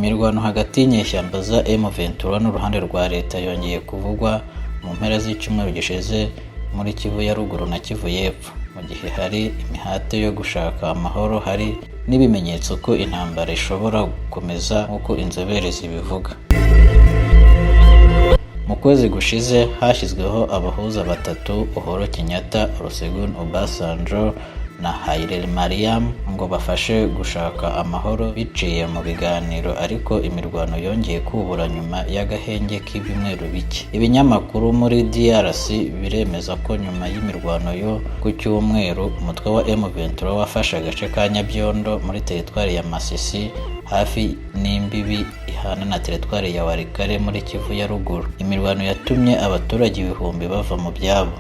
Imirwano hagati y'inyeshyamba za M23 n'uruhande rwa leta yongeye kuvugwa mu mpera z'icyumweru gishize muri Kivu ya ruguru na Kivu y'Epfo. Mu gihe hari imihate yo gushaka amahoro, hari n'ibimenyetso ko intambara ishobora gukomeza nk'uko inzobere zibivuga. Mu kwezi gushize hashyizweho abahuza batatu, Uhuru Kenyatta, Olusegun Obasanjo na Hailemariam, ngo bafashe gushaka amahoro biciye mu biganiro, ariko imirwano yongeye kubura nyuma y'agahenge k'ibyumweru bike. Ibinyamakuru muri DRC biremeza ko nyuma y'imirwano yo ku cyumweru, umutwe wa M23 wafashe agace ka Nyabiondo muri teritwari ya Masisi, hafi n'imbibi ihana na teritwari ya Walikale muri Kivu ya ruguru. Imirwano yatumye abaturage ibihumbi bava mu byabo.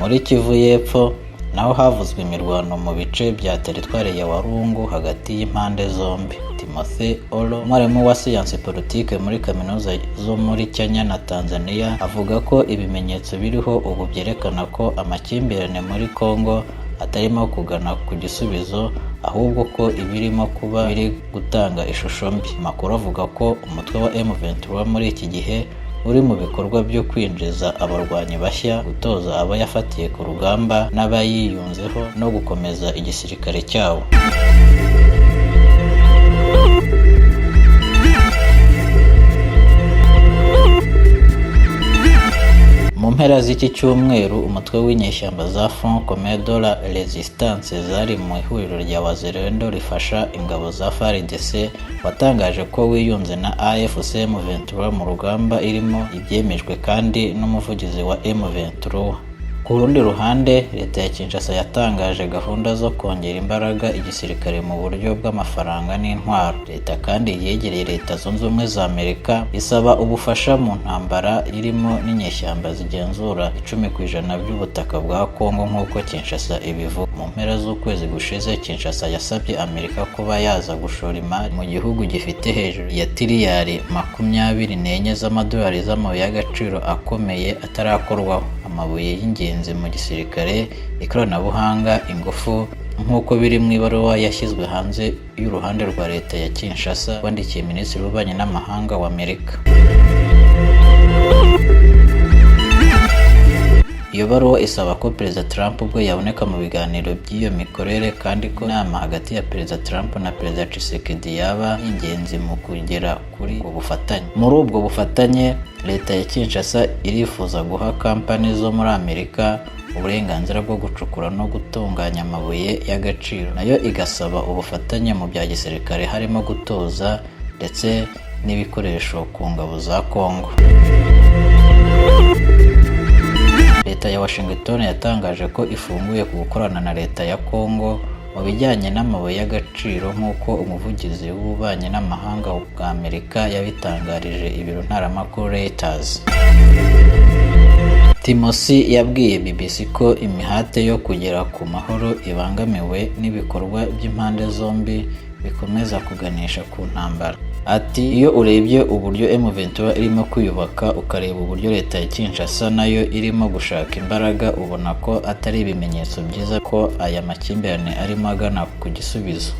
Muri Kivu y'Epfo naho havuzwe imirwano mu bice bya teritwari ya Walungu hagati y'impande zombi. Timothy Olo, umwarimu wa siyansi politike muri kaminuza zo muri Kenya na Tanzania, avuga ko ibimenyetso biriho ubu byerekana ko amakimbirane muri Congo atarimo kugana ku gisubizo, ahubwo ko ibirimo kuba biri gutanga ishusho mbi. Amakuru avuga ko umutwe wa M23 muri iki gihe uri mu bikorwa byo kwinjiza abarwanyi bashya, gutoza abo yafatiye ku rugamba n'abayiyunzeho, no gukomeza igisirikare cyawo. Mu mpera z'iki cyumweru, umutwe w'inyeshyamba za Front Commun de la Resistance zari mu ihuriro rya Wazalendo rifasha ingabo za FARDC watangaje ko wiyunze na AFC M23 mu rugamba irimo, ibyemejwe kandi n'umuvugizi wa M23. Ku rundi ruhande, leta ya Kinshasa yatangaje gahunda zo kongera imbaraga igisirikare mu buryo bw'amafaranga n'intwaro. Leta kandi yegereye Leta Zunze Ubumwe za Amerika isaba ubufasha mu ntambara irimo n'inyeshyamba zigenzura 10% by'ubutaka bwa Congo nk'uko Kinshasa ibivuga. Mu mpera z'ukwezi gushize, Kinshasa yasabye Amerika kuba yaza gushora imari mu gihugu gifite hejuru ya tiriyari 24 z'amadolari z'amabuye y'agaciro akomeye atarakorwaho, amabuye y'ingenzi mu gisirikare, ikoranabuhanga, ingufu, nk'uko biri mu ibaruwa yashyizwe hanze y'uruhande rwa leta ya Kinshasa wandikiye Minisitiri w'Ububanyi n'Amahanga wa Amerika. Iyo baruwa isaba ko Perezida Trump ubwe yaboneka mu biganiro by'iyo mikorere, kandi ko inama hagati ya Perezida Trump na Perezida Tshisekedi yaba ingenzi mu kugera kuri ubwo bufatanye. Muri ubwo bufatanye, leta ya Kinshasa irifuza guha kampani zo muri Amerika uburenganzira bwo gucukura no gutunganya amabuye y'agaciro, nayo igasaba ubufatanye mu bya gisirikare harimo gutoza ndetse n'ibikoresho ku ngabo za Congo. Leta ya Washington yatangaje ko ifunguye ku gukorana na leta ya Congo mu bijyanye n'amabuye y'agaciro, nk'uko umuvugizi w'ububanyi n'amahanga bwa Amerika yabitangarije ibiro ntaramakuru Reuters. Timothy yabwiye BBC ko imihate yo kugera ku mahoro ibangamiwe n'ibikorwa by'impande zombi bikomeza kuganisha ku ntambara. Ati: "Iyo urebye uburyo M23 irimo kwiyubaka, ukareba uburyo leta ya Kinshasa nayo irimo gushaka imbaraga, ubona ko atari ibimenyetso byiza ko aya makimbirane arimo agana ku gisubizo."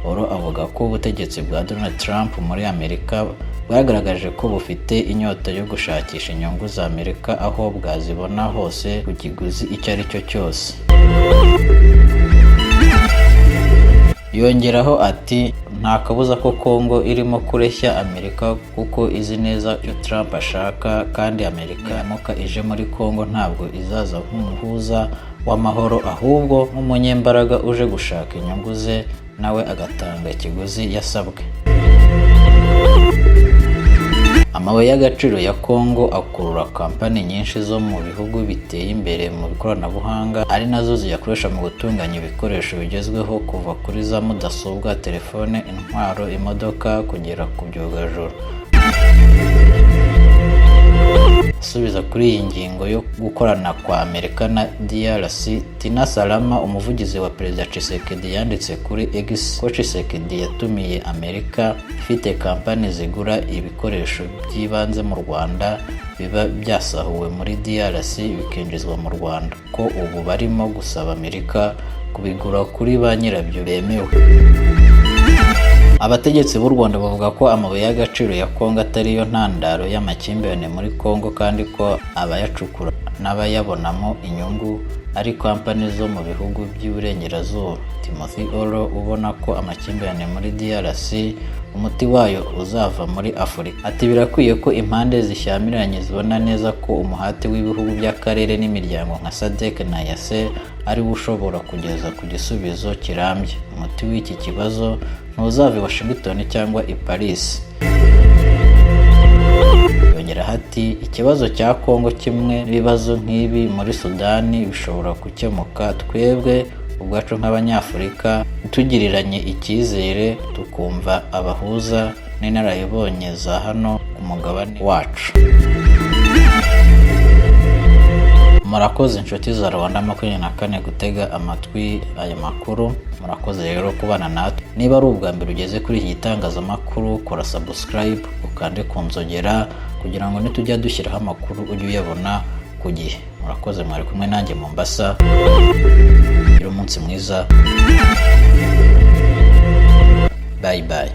Olo avuga ko ubutegetsi bwa Donald Trump muri Amerika bwagaragaje ko bufite inyota yo gushakisha inyungu za Amerika aho bwazibona hose ku kiguzi icyo ari cyo cyose. Yongeraho ati: "Nta kabuza ko Congo irimo kureshya Amerika kuko izi neza icyo Trump ashaka, kandi Amerika niramuka ije muri Congo ntabwo izaza nk'umuhuza w'amahoro, ahubwo nk'umunyembaraga uje gushaka inyungu ze, nawe agatanga ikiguzi yasabwe." Amabuye y'agaciro ya Congo akurura kampani nyinshi zo mu bihugu biteye imbere mu ikoranabuhanga, ari nazo ziyakoresha mu gutunganya ibikoresho bigezweho, kuva kuri za mudasobwa, telefone, intwaro, imodoka kugera ku byogajuru. Asubiza kuri iyi ngingo yo gukorana kwa Amerika na DRC, Tina Salama, umuvugizi wa Perezida Tshisekedi, yanditse kuri X ko Tshisekedi yatumiye Amerika ifite kampani zigura ibikoresho by'ibanze mu Rwanda biba byasahuwe muri DRC bikinjizwa mu Rwanda, ko ubu barimo gusaba Amerika kubigura kuri ba nyirabyo bemewe. Abategetsi b'u Rwanda bavuga ko amabuye y'agaciro ya Kongo atari yo ntandaro y'amakimbirane muri Kongo, kandi ko abayacukura n'abayabonamo inyungu ari kampani zo mu bihugu by'Iburengerazuba. Timothy Olo ubona ko amakimbirane muri DRC umuti wayo uzava muri Afurika. Ati: "Birakwiye ko impande zishyamiranye zibona neza ko umuhate w'ibihugu by'akarere n'imiryango nka SADC na EAC ari wo ushobora kugeza ku gisubizo kirambye. Umuti w'iki kibazo ntuzava i Washington cyangwa i Paris." Yongeraho ati: "Ikibazo cya Kongo kimwe n'ibibazo nk'ibi muri Sudani bishobora gukemuka twebwe ubwacu nk'Abanyafurika tugiriranye icyizere, tukumva abahuza n'inararibonye za hano ku mugabane wacu." Murakoze inshuti za Rwanda 24 gutega amatwi aya makuru. Murakoze rero kubana natwe. Niba ari ubwa mbere ugeze kuri iki gitangazamakuru, kora subscribe, ukande ku nzogera kugira ngo nitujya dushyiraho amakuru ujye uyabona ku gihe. Murakoze, mwari kumwe nanjye Mombasa. Gira umunsi mwiza, bye bye.